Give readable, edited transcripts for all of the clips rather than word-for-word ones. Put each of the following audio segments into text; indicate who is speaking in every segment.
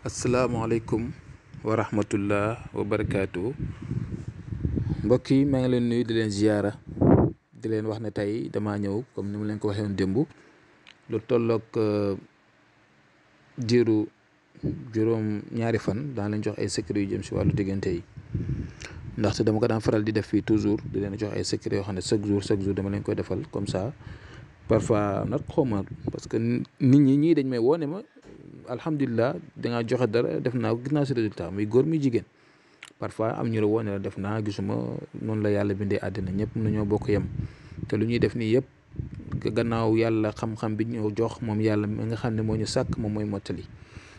Speaker 1: asalaamaaleykum wa rahmatullah wa barakaatu mbokk yi maa ngi leen nuyu di leen ziyaara di leen wax ne tey damaa ñëw comme ni mu leen ko waxee woon démb lu tolloog diiru juróom ñaari fan daa leen jox ay secret yu jëm si wàllu diggante yi ndaxte dama ko daan faral di def fii toujours di leen jox ay secret yoo xam ne chaque jour dama leen koy defal comme ça parfois nag xawma parce que nit ñi dañ may woone ma alhamdulilah dangaa joxe dara def naa ko gis naa si résultat muy góor muy jigéen parfois am ñu la woone la def naa gisuma noonu la yàlla bindee àddina ñëpp nañoo bokk yem te lu ñuy def nii yëpp gannaaw yàlla xam-xam bi ñëw jox moom yàlla mi nga xam ne moo ñu sàkk moom mooy mottali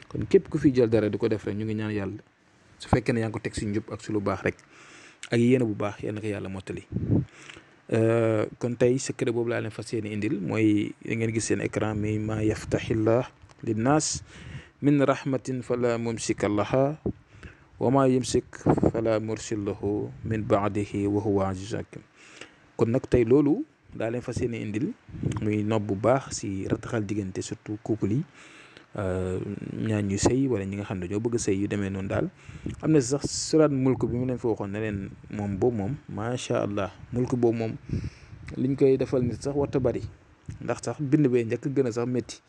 Speaker 1: kon képp ku fi jël dara di ko def rek ñu ngi ñaan yàlla su fekkee ne yaa ngi ko teg si njub ak si lu baax rek ak yéene bu baax yal na ko yàlla mottali kon tey secret boobu laa leen fas yéene indil mooy ngeen gis seen écran mi maa yaftaxillah linnaas min rahmatin fala mumsika laha wa ma yumsik fala mursil lahu min baadihi wa huwa azizun hakim kon nag tey loolu daa leen fas yéene indil muy nob bu baax si rataxal diggante surtout couple yi ñaan ñu sëy wala ñi nga xam ne ñoo bëgg sëy yu demee noonu daal am na sax suraat mulk bi mu leen fa waxoon ne leen moom boobu moom macha allah mulk boobu moom liñ koy defal nit sax warta bari ndax sax bind bee njëkk gën a sax métti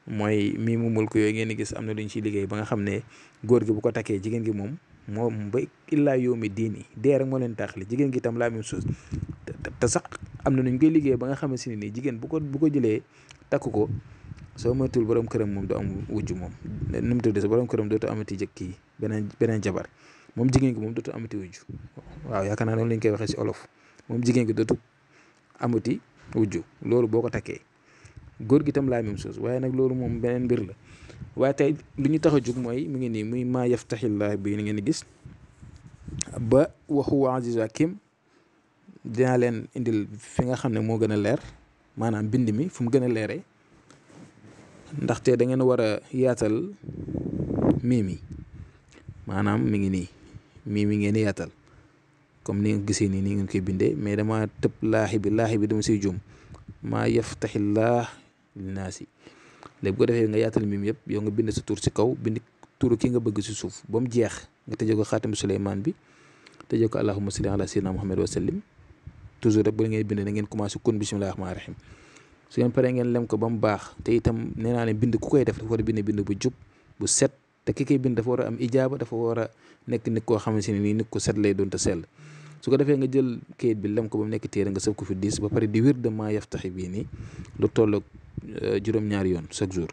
Speaker 1: mooy mii mu mulk yooyu ngeen di gis am na luñ ciy liggéey ba nga xam ne góor gi bu ko takkee jigéen gi moom ba illaa yawmi diini dee rek moo leen taaxali jigéen gi tam la même chose te sax am na nuñ koy liggéey ba nga xam ne nii jigéen bu ko jëlee takk ko soo moytuwul borom këram moom du am wujj moom nu mu tudd sa borom këram dootu amati jëkk beneen jabar moom jigéen gi moom dootu amati wujj waaw yaakaar naa noonu lañ koy waxee si olof moom jigéen gi dootu amati wujj loolu boo ko takkee góor gi tam la même chose waaye nag loolu moom beneen mbir la waaye tey lu ñu tax a jóg mooy mu ngi nii muy maa yaftaxillah bi ni ngeen gis ba wa huwa azizun hakim dinaa leen indil fi nga xam ne moo gën a leer maanaam bind mi fu mu gën a leeree ndaxte da ngeen war a yaatal mi maanaam mi ngi nii mi ngeen yaatal comme ni nga gisee nii ngeen koy bindee mais dama tëb laaxi bi dama siy juum maa yaftaxillah linnaasi léegi bu ko defee nga yaatal mim yëpp yow nga bind sa tur si kaw bind turu ki nga bëgg si suuf ba mu jeex nga tëjee ko xaatimu Suleymaan bi tëjee ko allahumma salli ala sayyidina Muhammad wa sallim toujours rek bu ngeen bind na ngeen commencé kun bismillahi rahmaani rahim su ngeen paree ngeen lem ko ba mu baax te itam nee naa ne bind ku koy def dafa war a bind bu jub bu set te ki koy bind dafa war a am ijaaba dafa war a nekk nit koo xamante ne nii nit ku set lay doon te sell su ko defee nga jël kayit bi lem ko ba mu nekk téere nga sëf ko fi 10 ba pare di wir de maa yaftaxi bii nii lu tolloog juróom-ñaari yoon chaque jour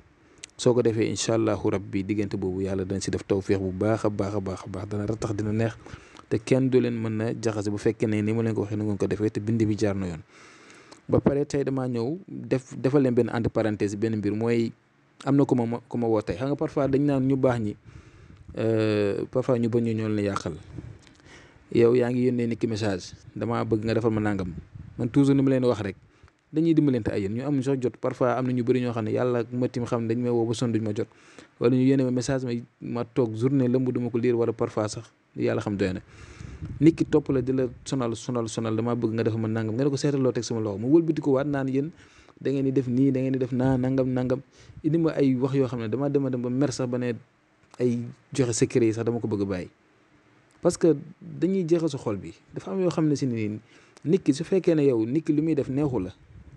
Speaker 1: soo ko defee incha allahu rabbi diggante boobu yàlla dana si def tawféex bu baax a baax dana ratax dina neex te kenn du leen mën na jaxase bu fekkee ne ni ma leen ko waxee na ngeen ko defee te bind bi jaar na yoon ba pare tey damaa ñëw defal leen benn entre parenthèse benn mbir mooy am na ku ma woo tey xam nga parfois dañ naan ñu baax ñi parfois ñu bañ ñu ñoo leen yàqal yow yaa ngi yónnee ni ki message damaa bëgg nga defal ma nangam man toujours ni ma leen wax rek dañuy dimbalante ay yéen ñu am sax jot parfois am na ñu bëri ñoo xam ne yàlla ma tim xam ne dañ may woo ba son duñ ma jot wala ñu yónnee ma message ma toog journée lëmb duma ko lire wala parfois sax yàlla xam doy na nit ki topp la di la sonal damaa bëgg nga defal ma nangam nga ne ko seetaloo teg sama loxo mu wëlbati ko waat naan yéen da ngeen di def nii da ngeen di def naa nangam indi ma ay wax yoo xam ne damaa dem ba mer sax ba ne ay joxe secret yi sax dama ko bëgg a bàyyi parce que dañuy jeexal sa xol bi dafa am yoo xam ne si nii nit ki su fekkee ne yow nit ki li muy def neexu la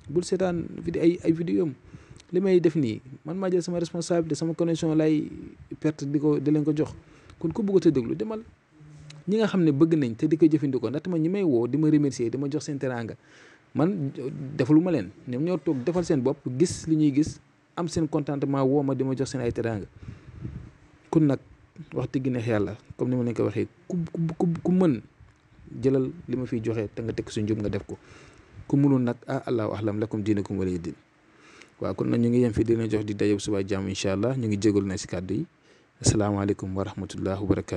Speaker 1: bul seetaan ay vidéo am li may def nii man maa jël sama responsabilité sama connexion lay perte di leen ko jox kon ku bëgg a déglu demal ñi nga xam ne bëgg nañ te di ko jëfandikoo ndaxte man ñi may woo di ma remercier di ma jox seen teraanga man defalu ma leen ñoom ñoo toog defal seen bopp gis li ñuy gis am seen contentement woo ma di ma jox seen ay teraanga kon nag wax dëgg neex yàlla comme ni ma leen ko waxee ku mën jëlal li ma fiy joxe te nga teg su njub nga def ko ku mënul nag allahu ahlam lakum diinukum waliya diin waaw kon nag ñu ngi yem fii dina jox di daje suba jàmm incha allah ñu ngi jégalu na si kàddu yi asalaamaaleykum wa rahmatullah wa barakaatu.